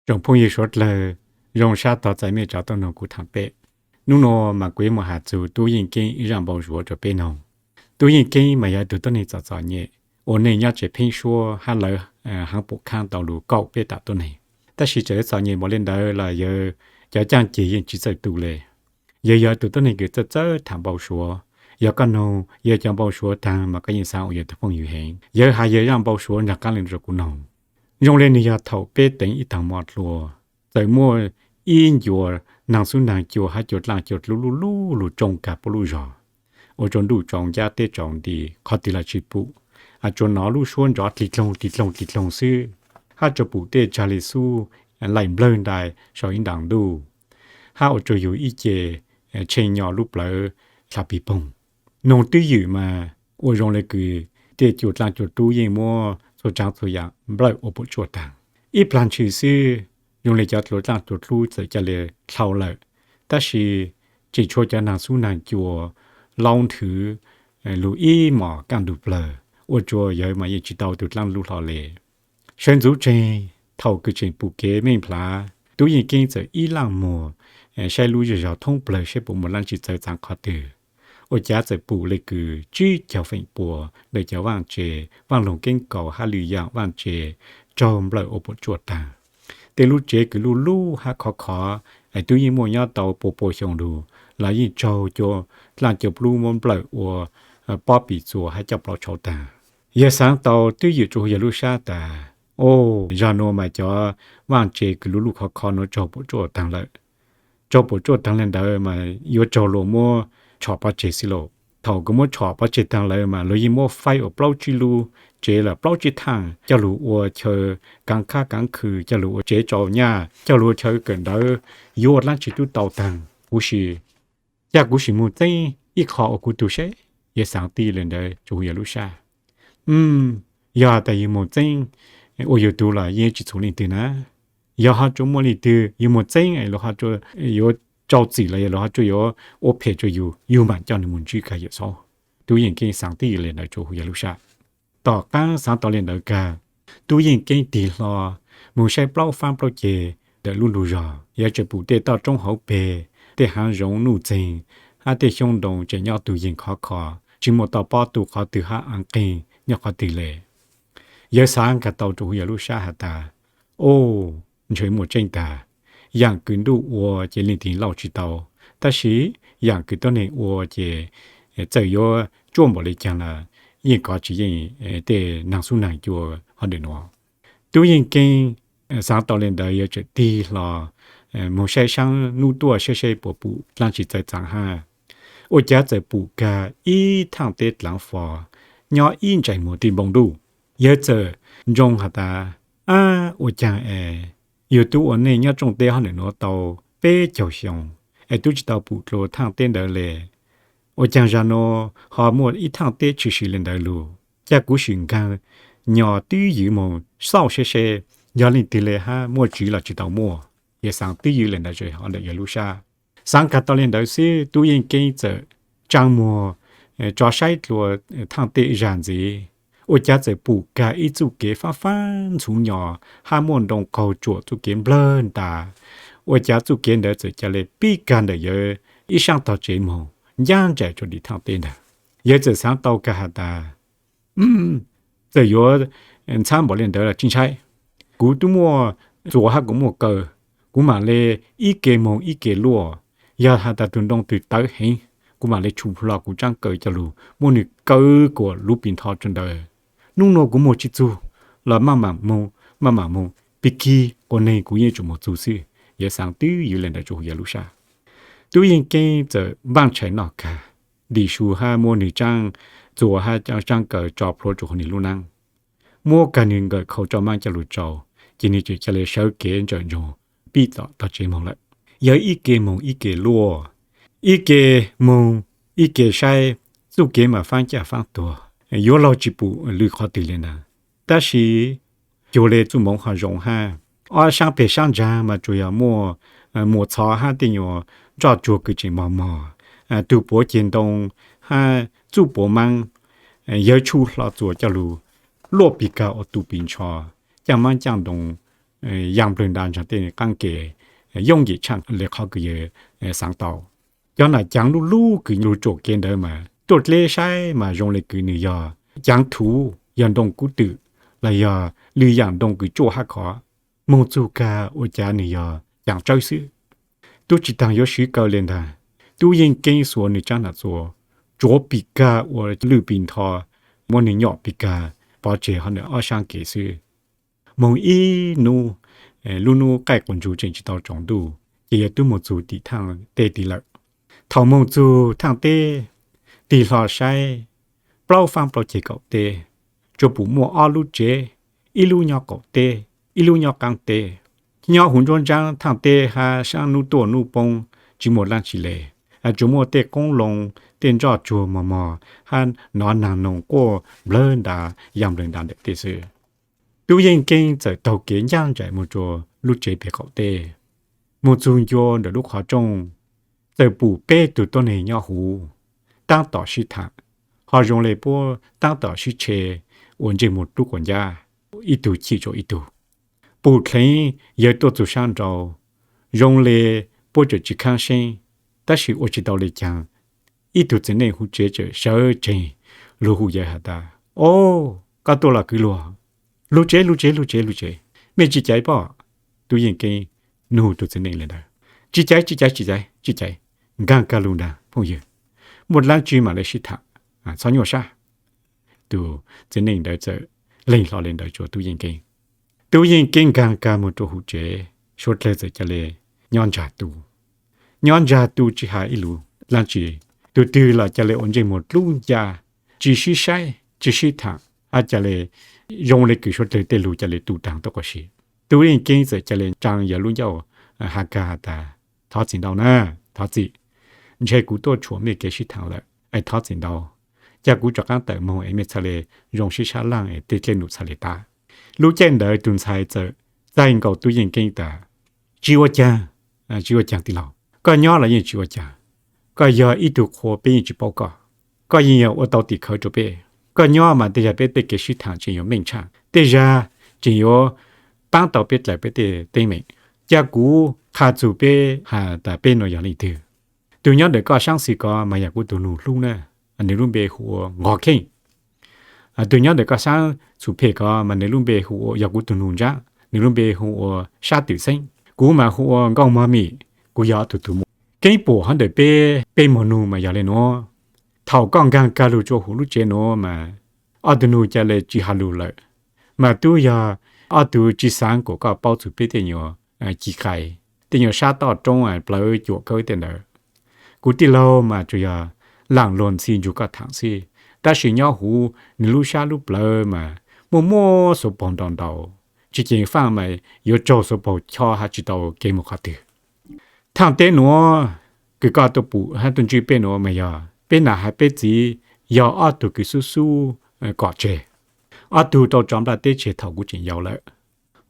Tsoom phooj ywg suav dlawg, zoo sab tog txais mej tsav tuaj noog kuv thaam peb. Nub nua mas kuv yuav muaj has txug Tub Yeej Keeb ib zaaj npau suav rua peb noog. Tub Yeej Keeb mas yog tug tuab neeg txom txom nyem, ua neej nyob tsev pheeb suab hab lawv haav pum khaab tau lug kaum peb tam tuab neeg. Tab sis txawm yuav txom nyem npaum le ntawd los yawg cov caaj ceg yeej tsi txawj tu le. Yawg yog tug tuab neeg kws txawj txawj thaam npau suav. Yog koj noog yawg cov npau suav taag mas koj yeej xaav ua yawg tug phooj ywg heev. Yawg has yawg zaaj npau suav nraag qaab le rua kuv noog. Zoo le nwg yog thaum peb teev ib taag mo dlua, txawm muaj ib ncua naag xub naag cua hab cua dlaaj cua dlub luj luj lug tsoo kag puab lub zog, ua rua ntuj tsaus ncab teb tsaus nti, qhov twg los tsi pum, tsuas nov lub suab nrov dlig dloog dlig dloog dlig dloog xwb, hab tsuas pum tej tsaag le xub laim nplawg ntais sau ib ntaag ntuj, hab ua rua yug ib ce tshee nyo lub plawv dlha pig poog. Noog twj ywm mas ua zoo le kws tej cua dlaaj cua dlub yeej muab txhua tsaav txhua yaam nplawm ua puam tsuaj taag. Ib plag ntshis xwb, zoo le cov cua dlaaj cua dlub txawm ca le dlhau lawm, tab sis tseem tshuav cov naag xub naag cua laub nthwv lug ib mos kaj ntug plawg, ua rua yawg mas yeej tsi tau tug dlaab lub hlo le. Sawv ntxuv tseg, thaum kws tseem pum kev meej nplhav, Tub Yeej Keeb txawm ib laaj muag saib lub zej zog thoob plawg saib puas muaj dlaab tsi txawv txaav qhov twg. Ua cav txawm pum le kws tsib caug feem pua ntawm cov vaaj tse, vaaj loog keeb kaus hab lwm yaam vaaj tse raug nplawm ua puam tsuaj taag. Tej lub tsev kws luj luj hab khov khov, es tub yeej muaj nyob tau pua pua xyoo lug, los yeej raug cua dlaaj cua dlub muab nplawm ua pob pim txuas hab coj plhuav tshauv taag. Yawg xaav tau twj ywm rua huv yawg lub sab tas, o, zag nua mas cov vaaj tse kws luj luj khov khov nuav raug puam tsuaj taag lawm. Raug puam tsuaj taag le ntawd mas yuav raug luag muab tshom pov tseg xwb lauj. Thaum kws muab tshom pov tseg taag lawm mas luag yeej muab faib ua plaub tsib lub tsev lawm plaub tsib thaaj coj lug ua chaw kaav khab kaav khw, coj lug ua tsev tsau nyaj, coj lug ua chaw kawm ntawv, yuav ua dlaab tsi tub tau taag. Kuv sim, ca kuv sim moog txeeb ib qho ua kuv tug seb. Yawg xaav tib le ntawd rua huv yawg lub sab. Yog tas yug moog txeeb ua yug tug los yeej tsi txhum leej twg na. Yog ho tsuas muaj leej twg yug moog txeeb es luag ho tsuas yuav rau txim los yog luag ho tsuas yuav ua phem rua yug, yug maam coj nwg moog ntsib kag yawm saub. Tub Yeej Keeb xaav tib le ntawd rua huv yawg lub sab. Tom qaab xaav tau le ntawd kag, Tub Yeej Keeb tig hlo moog saib plaub faab plaub ceg ntawm lub lug zog. Yawg tseem pum tej toj roob hauv peg, tej haav zoov nuj txeeg, hab tej xyoob ntoo tseem nyob tug yeeg khov kho, tsi muaj toj pob tu qhov twg hab aav qeeg nyob qhov twg le. Yawg xaav kag tau rua huv yawg lub sab has tas, o, ntshe muaj tseeb tag. Yaam kws ntuj ua ces leej twg lauj tsi tau, tab sis yaam kws tuab neeg ua ces txawm yuav tsuaj npaum le caag los yeej kov tsi yeej tej naag xub naag cua hov ntawm nuav. Tub Yeej Keeb xaav tau le ntawd yawg txawm tig hlo moog saib saab nub tuaj saib saib puas pum dlaab tsi txawv txaav hab. Ua cav txawm pum kag ib thaaj teb dlaav fo nyob ib ntsais muag tij npoo ntuj. Yawg txawm nroo has tas, ab, ua caag es yug tub ua neej nyob rooj teb hov ntawm nuav tau peb caug xyoo es tub tsi tau pum dlua thaaj teb ntawd le. Ua caag zag nuav ho muaj ib thaaj teb tshwm sim le ntawd lug? Ca kuv sim nkaag nyo twb ywm moog xauj seb seb yog leej twg le hab muaj tsiv los tsi tau muaj. Yawg xaav twb ywm le ntawd hov ntawm yawg lub sab. Xaav kag tau le ntawd xwb Tub Yeej Keeb txawm tsaa muag tso saib dlua thaaj teb zag ntxiv. Ua cav txawm pum kag ib txuj kev faab faab ntxhuv nyo hab muaj ntoo qaug tsuam txuj kev nplawg ntas. Ua cav txuj kev ntawd txawm ca le pib kag ntawm yawg ib saab tog tsev moog ncaj nraim rua dim thaaj teb ntawd. Yawg txawm xaav tau kag has tas, txawm yuav ntxhab npaum le ntawd los tsi ntshai. Kuv tub muaj txuas hab kuv muaj kaw, kuv maam le ib ke moog ib ke luaj. Yog has tas tug ntoo twg tawv heev, kuv maam le tshu hlo kuv tsaab kaw coj lug muab nwg kaw kuas luv pis ntho rua ntawd. Nub nua kuv muaj tsi txug los maj maam moog, maj maam moog, pig kig quas neeg kuv yeej tsum moog txug xwb. Yawg xaav twb ywm le ntawd rua huv yawg lub sab. Tub Yeej Keeb txawm npaaj tshais noj kag, dim su hab muab nwg tsaab txuas hab tsaab kaw tso plhuav rua huv nwg lub naab, muab kag nwg nkawm khau roj maab coj lug tsau, ces nwg txawm ca le sawv kev ntsawm ntsoog pib tom tog tsev moog lawm. Yawg ib ke moog ib ke luaj, ib ke moog ib ke saib, txuj kev mas faab caj faab tuag, yuav laug tsi pum lwm qhov twg le ntag. Tab sis cuag le txuj moov ho zoo hab, ob saab peg saab ntsaag mas tsuas yog muaj muas txhov hab tej nyuas nroj tsuag kws tseem mog mog, tug puav ceg ntoo hab txuj puav maab. Yawg tshu hlo txuas coj lug luaj pig kag ua tu pig ntsho, caaj maab caaj ntoo yaa nplawg nta ntsaag tej qaab ke yooj yim tshaaj le qhov kws yawg xaav tau. Cov nam caav lub lub kws lug tsuam kev ntawd mas tuaj dleb saib mas zoo le kws nwg yog caav thuv, yog ntoo kub twm, los yog lwm yaam ntoo kws tsuaj hab khov. Moog txug kag ua cav nwg yog caav tsawb xwb. Tub tsi taag yuav swv kaw le ntag. Tub Yeej Keeb xuas nwg tsaab nam txuas, tsuav pim kag ua lwj pim ntho, muab nwg nyom pim kag pov tseg hov ntawm ob saab kev xwb. Moog ib nub, lub nub qaij quas ntsuj tseem tsi tau tsaus ntuj, ces yawg tub moog txug tim thaaj teb tid lawm. Thaus moog txug thaaj teb, tig hlo saib, plaub faab plaub ceg kaum teb, tsuas pum muaj ob lub tsev, ib lub nyob qaum teb, ib lub nyob qaab teb. Nyob huv nruab ntsaab thaaj teb hab saab nub tuaj nub poob tsi muaj dlaab tsi le, tsuas muaj tej qoob loo, tej ntsoj tsuag mos mos hab nov naag noog quaj nplawg nta, yaa nplawg nta ntawm tej xwb. Tub Yeej Keeb txawm taug kev ncaaj nraim moog rua lub tsev peg qaum teb. Moog txug ncua ntawm lub qhov rooj, txawm pum peb tug tuab neeg nyob huv, taab tom sib thaam, ho zoo le puab taab tom sib tshe ua ntsej muag dlub quas ncab, ib tug chim rua ib tug. Pum dleev yawg tuaj txug saab nrau, zoo le puab tseem tsi khaab seeb, tab sis ua tsi tau le caag. Ib tug txiv neej huv tsev tseem sawv tsees lug hu yawg has tas, O, koj tuaj los kwv luag? Lug tsev, lug tsev, lug tsev, lug tsev. Mej tsi caiv pob? Tub Yeej Keeb nug tug txiv neej le ntawd. Tsi caiv, tsi caiv, tsi caiv, tsi caiv. Nkaag kag lug nraag phooj ywg, muaj dlaab tsi maam le sib thaam, txhob nyuaj sab. Tug txiv neej ntawd txawm leeg hlo le ntawd rua Tub Yeej Keeb. Tub Yeej Keeb nkaag kag moog rua huv tsev, suav dlawg txawm ca le nyob ntsag tu. Nyob ntsag tu tsi has ib lug dlaab tsi, tug twg los ca le ua ntsej muag dlub ncaj, tsi sib saib tsi sib thaam, hab ca le zoo le kws suav dlawg tej lug ca le tu taag tuab quas si. Tub Yeej Keeb txawm ca le tsaa yawg lub ncauj, has kag has tas, Thov txim ntau na, thov txim. Ntshe kuv tuaj tshuam mej kev sib thaam lawm, es thov txim ntau. Ca kuv rov qaab tawm moog es mej txhaj le zoo sib sab laaj es tej dlej num txhaj le tab. Lub caij ntawd tug ntxhais txawm txais nkaus Tub Yeej Keeb tas, Tsi ua caag, tsi ua caag tij laug. Koj nyob los yeej tsi ua caag. Koj yog ib tug qhua peb yeej tsi paub koj. Koj yeej yog ua tau tim khawv rua peb. Koj nyob mas tej zag peb tej kev sib thaam tseem yuav meej tshaj, tej zag tseem yuav paab tau peb dlaim peb tej teeb meem. Ca kuv qha txug peb has tas peb nuav yog leej twg. Tug nyob ntawm koj saab xis ko mas yog kuv tug nug hlub na, nwg lub npe hu ua Nqog Kheej. Tug nyob ntawm koj saab xum phem ko mas nwg lub npe hu ua, yog kuv tug nug ntsaab, nwg lub npe hu ua Sab Twm Xeeb. Kuv mas hu ua Nkauj Mog Mim, kuv yog ob tug tug muam. Keeb pum hov ntawm peb, peb muag nug mas yog le nuav. Thaum koj nkaag kag lug rua huv lub tsev nuav mas ob tug nug ca le tsi has lug lawm, mas tub yog ob tug tsi xaav kuas koj paub txug peb tej nyuas ci qais, tej nyuas sab toj roob plawv cuam kawb tej ntawd. Kuv tij laug mas tsuas yog laam luag ntxhi nrug koj thaam xwb, tab sis nyob huv nwg lub sab lub plawv mas muaj muaj xuv paug ntau ntau, tsi ceev faaj mas yuav raug xuv paug cho hab tsi tau kev moog qhov twg. Thaaj teb nuav kws koj tuaj pum hab tuaj ntsib peb nuav mas yog peb nam hab peb txiv, yog ob tug kws xub xub kom tseg. Ob tug tau tso nplaj teb tseg thaum kuv tseem yau lawm.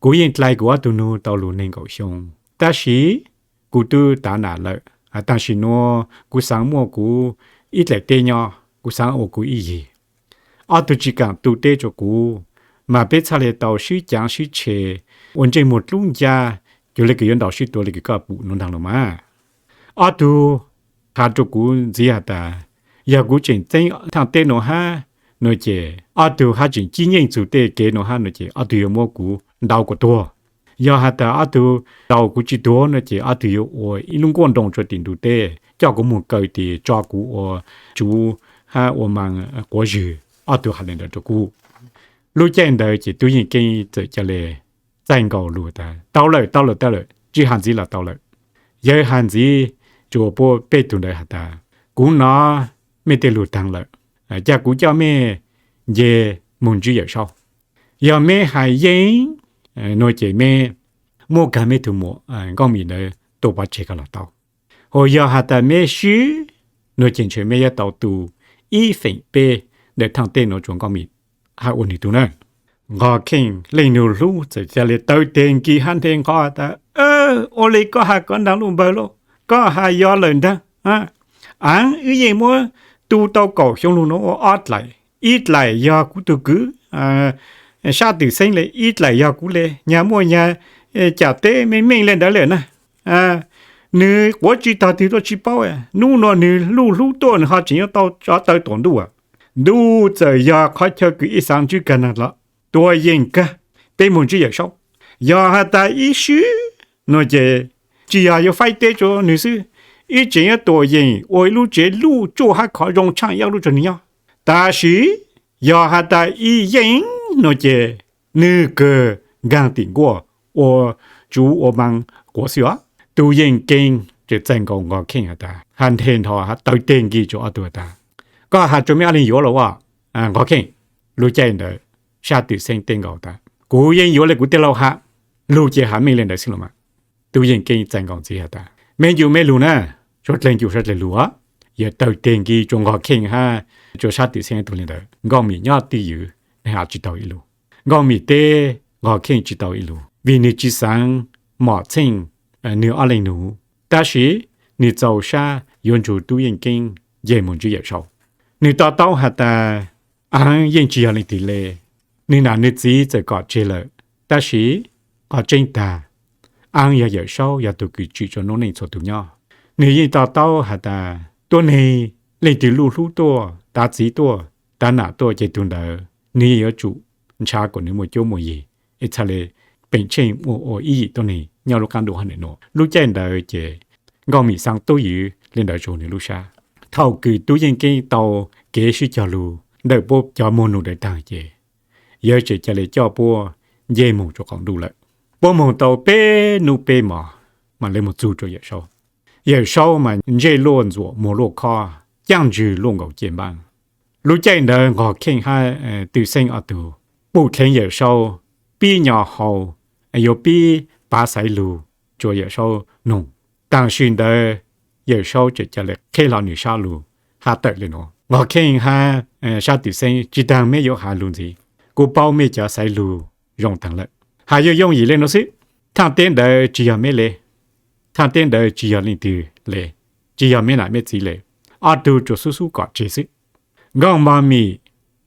Kuv yeej dlai kuv ob tug nug tau lug neeg nkaum xyoo, tab sis kuv tub tav nam lawm. Tam sim nuav kuv xaav muaj kuv ib dlaim teb nyob, kuv xaav ua kuv ib yig. Ob tug tsi kaam tu teb rua kuv, mas peb txhaj le tau sib caav sib tshe, ua ntsej muag dlub ncaj, cuag le kws yuav ntaus sib tua le kws koj pum nuav ntaag lug mas. Ob tug has rua kuv ntxiv has tas, yog kuv tseem txeeb thaaj teb nuav hab nuav ces ob tug hab tseem cib nyeej txug tej kev nuav hab nuav ces ob tug yuav muab kuv ntaus kuas tuag. Yog has tas ob tug ntaus kuv tsi tuag nuav ces ob tug yuav ua ib lub nkuaj ntoo rua tim ntug teb, coj kuv moog kaw tes tso kuv ua tsuv hab ua maa quav zwg, ob tug has le ntawd rua kuv. Lub caij ntawd ces tub yeej keeb txawm ca le txaij nkaus lug tas, tau lawm, tau lawm, tau lawm, tsi has ntxiv los tau lawm. Yawg has ntxiv rua puab peb tug ntawd has tas, kuv nov mej tej lug taag lawm, ca kuv coj mej nce moog ntsib Yawm Saub. Yog meb hais yeej nuav ces meb muab kag meb tug muam Nkauj Mim ntawd tua pov tseg kag los tau. Hos yog has tas meb swb nuav ces ntshe meb yuav tau tu ib feem peb ntawm thaaj teb nuav rua Nkauj Mim hab ua nwg tug na. Nqog Kheej leej nug hlub txawm ca le taw teg nkig hab nthe nqho tas, ua le koj has koj nraag lub npawg lauj, koj has yog lawm nraag. Aav, wb yeej muab tu tau kaum xyoo lug nuav ua ob dlaim, ib dlaim yog kuv tug kwv Sab Twm Xeeb le, ib dlaim yog kuv le, nyag muaj nyag cas teb meej meej le ntawd lawm na. Nws quav tsis tog twg tuaj tsis paub, hnub no nws luj hlub tuaj nws ho tseem yuav tau tsov taw tom ntuj. Ntuj txawm yog qhov chaw kws ib xaav ntsib kag nag los tuam yeem kag, peb moog ntsib Yawm Saub. Yog has tas ib swb no ces tsis yog yuav faib teb rua nws xwb, ib tseem yuav tuam yeem ua ib lub tsev luj tsuaj hab khov zoo tshaaj ib lub rua nws nyob. Tab sis yog has tas ib yeej no ces nwg kawg nkaag tim nkuaj ua tsuv ua maa quav xwb os. Tub Yeej Keeb txais nkaus Nkos Kheej has tas, has nthe nrho has taw teg nkig rua ob tug has tas, koj has rua meb ob leeg yuav los as? Nkos Kheej. Lub caij ntawd Sab Twm Xeeb teb nkaus tas, kuv yeej yuav le kuv tij laug has, lug ces has meej le ntawd xwb los mas. Tub Yeej Keeb txais nkaus ntxiv has tas, meb ncu meb lug na, suav dleeg ncu suav dleeg lug os. Yog taw teg nkig rua Nkos Kheej hab rua Sab Twm Xeeb ob tug le ntawd. Nkauj Mim nyob twj ywm, nwg has tsis tau ib lus. Nkauj Mim teb Nkos Kheej tsis tau ib lus vim nwg tsis xaav mom txheej nwg ob leeg nug, tab sis nwg txaus sab yuav nrug Tub Yeej Keeb nce moog ntsib Yawm Saub. Nwg to taub has tas, Aav yeej tsis yog leej twg le, nwg nam nwg txiv txawm kom tseg lawm, tab sis qhov tseeb tag, Aav yog Yawm Saub yog tug kws tswm rua noob neej txhua tug nyob. Nwg yeej to taub has tas tuab neeg leej twg luj hlub tuaj, tav txiv tuaj, tav nam tuaj ces tug ntawd nwg yeej yuav tsum ntshaw kom nwg muaj cuab muaj yig, es txhaj le peem tsheej muaj ua ib yim tuab neeg nyob lub qaab ntuj hab ntawm nuav. Lub caij ntawd ces Nkauj Mim xaav tub ywv le ntawd rua nwg lub sab. Thaum kws Tub Yeej Keeb tau kev sib cog lug ntawm puab cov muag nug ntawd taag ces yawg tseem ca le coj puab nce moog rua qaum ntuj lawm. Puab moog tau peb nub peb mos mas le moog txug rua Yawm Saub. Yawm Saub mas ntsej luaj ntxuam muag luaj khob, caaj ntswg luaj nkaus cej npaab. Lub caij ntawd Nkos Kheej hab Twm Xeeb ob tug pum dheev Yawm Saub pib nyo hau, yuav pib pav xaiv lug rua Yawm Saub noog. Taam sim ntawd Yawm Saub tseem ca le qheb hlo nwg sab lug has tawm le nuav, Nkos Kheej hab Sab Twm Xeeb, tsi taag meb yuav has lug ntxiv, kuv paub mej cov xaiv lug zoo taag lawm. Has yooj yooj yim le nuav xwb, thaaj teb ntawd tsi yog meb le, thaaj teb ntawd tsi yog leej twg le, tsi yog meb nam meb txiv le, ob tug tsuas xub xub kom tseg xwb. Nkooj Mog Mim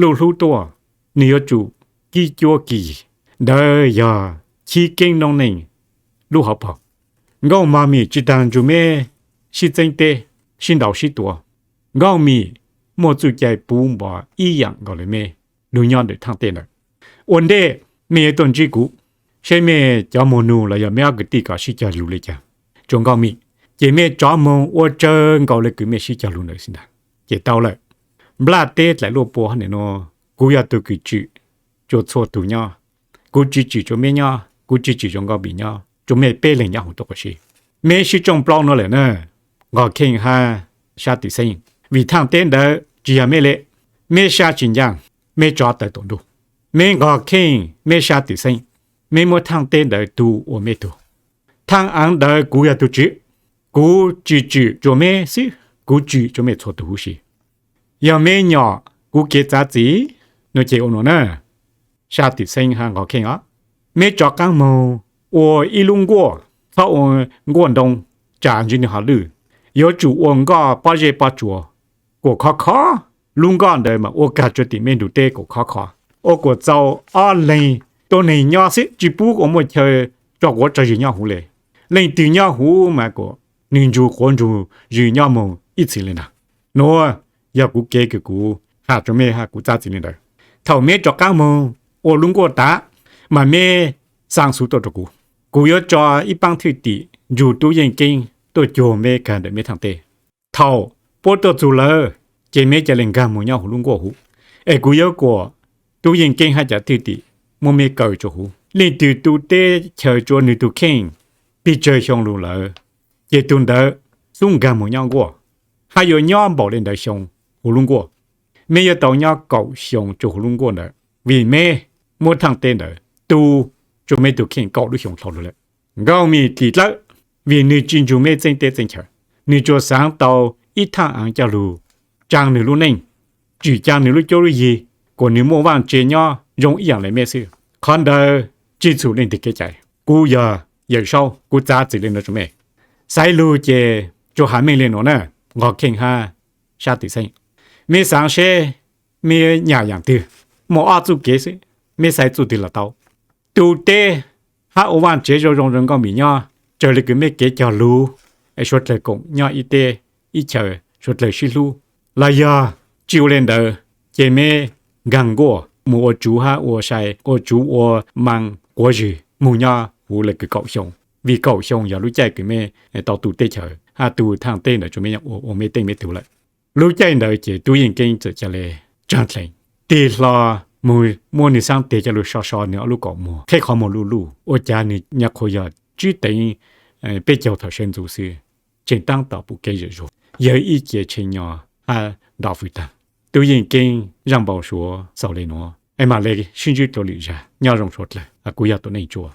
luj hlub tuaj, nwg yuav tsum kib cuab kib yig, ntawd yog chib keeb noob neej lub hauv paug. Nkooj Mog Mim tsi taag nrug meb sib txeeb teb, sib ntaus sib tua. Nkooj Mim muaj txuj cai puv npo ib yaam nkaus le meb lug nyob ntawm thaaj teb ntawd. Ua ntej mej yuav tuaj ntsib kuv, seb mej cov muag nug los yog meb ob kwv tij kom sib cog lug le caag rua Nkooj Mim, ces mej rov moog ua tsawg nkaus le kws mej sib cog lug ntawd xwb ntag, ces tau lawm. Nplaj teb dlaim luaj pua hab nim nuav, kuv yog tug kws tswm rua txhua tug nyob. Kuv tsi tswm rua meb nyob, kuv tsi tswm rua Nkooj Mim nyob, rua mej peb leeg nyob huv tuaj quas si. Meb sib tsooj plaub nuav lawm na, Nqog Kheej hab Sab Twm Xeeb, vim thaaj teb ntawd tsi yog meb le. Meb sab tsi ncaaj, meb tso tawm tuam ntuj. Meb Nqog Kheej, meb Sab Twm Xeeb, meb muab thaaj teb ntawd tu ua meb tug. Thaaj aav ntawd kuv yog tug tswm, kuv tsi tswm rua meb xwb, kuv tswm rua mej txhua tug huv si. Yog meb nyom kuv kev txav txim, nuav ces ua nuav na, Sab Twm Xeeb hab Nqog Kheej os, meb rov qaab moog ua ib lub nkuaj, txhob ua nkuaj ntoo, tsam ntsig nwg ho lwj. Yuav tsum ua nkoj pob zeb pob tsuas, kuam khov khov. Lub nkoj ntawd mas ua kag rua tim mej nrug teb kuam khov khov, ua kuam txaus ob leeg tuab neeg nyob xwb, tsi pub ua muaj chaw tso quav tso zis nyob huv le. Leej twg nyob huv mas kuam nwg nrug quav nrug zis nyob moog ib txhis le ntag. Nuav yog kuv kev kws kuv has rua mej hab kuv txav txim le ntawd. Thaum meb rov qaab moog ua lub nkuaj tav, mas meb xaa xuv tuaj rua kuv. Kuv yuav tso ib paab thwj tim nrug Tub Yeej Keeb tuaj cuag meb kag ntawm meb thaaj teb. Thaum puab tuaj txug lawm, ces meb ca le nkag moog nyob huv lub nkuaj huv, es kuv yuav kuam Tub Yeej Keeb hab cov thwj tim muab meb kaw rua huv. Leej twg tu teb chaws rua nwg tug kheej pes tsawg xyoo lug lawm, ces tug ntawd xub nkag moog nyob nkuaj, hab yuav nyob npaum le ntawd xyoo huv lub nkuaj. Meb yuav tau nyob kaum xyoo rua huv lub nkuaj ntawd, vim meb muab thaaj teb ntawd tu rua meb tug kheej kaum lub xyoo dlhau lug lawm. Nkaus Mim tim dlawb, vim nwg tsi nrug meb txeeb teb txeeb chaw, nwg tsuas xaav tau ib thaaj aav coj lug tsaa nwg lub neej, tswm ca nwg lub cuab lub yig, kuas nwg muaj vaaj tse nyob zoo ib yaam le meb xwb. Qhov ntawd tsi txhum leej twg kev cai. Kuv yog Yawm Saub, kuv txav txim le nuav rua mej. Xaiv lug ces tsuas has meej le nuav na, Nqog Kheej hab Sab Twm Xeeb. Meb xaav seb meb nyam yaam twg, muaj ob txuj kev xwb, meb xaiv txuj twg los tau. Tu teb hab ua vaaj tsev zoo zoo zoo nkauj npim nyob, raws le kws mej kev cog lug, es suav dlawg koom nyob ib teb ib chaws, suav dlawg sib hlub. Los yog tsi ua le ntawd, ces mej nkaag nkuaj moog ua tsuv hab ua sai, ua tsuv ua maa quav zug moog nyob huv le kws kaum xyoo, vim kaum xyoo yog lub caij kws mej tau tu teb chaws hab tu thaaj teb ntawd rua mej nyob ua, ua mej teej mej tug lawm. Lub caij ntawd ces tub Yeej Keeb txawm ca le tsaag dleeg, tig hlo moog muab nwg xaab teg ca lug so so nwg ob lub kaum muag, qheb qhov muag luj luj, ua caag nwg nyaj qhuav yog tsib teev peb caug thaum sawv ntxuv xwb, tseem taab tom pum kev zam zuag, yawg ib ce tshee nyo hab nto fwv taag. Tub Yeej Keeb zaaj npau suav xaus le nuav, es maam le sib ntsib dlua lwm zag. Nyob zoo suav dlawg, kuv yog Tuam Neej Tsua.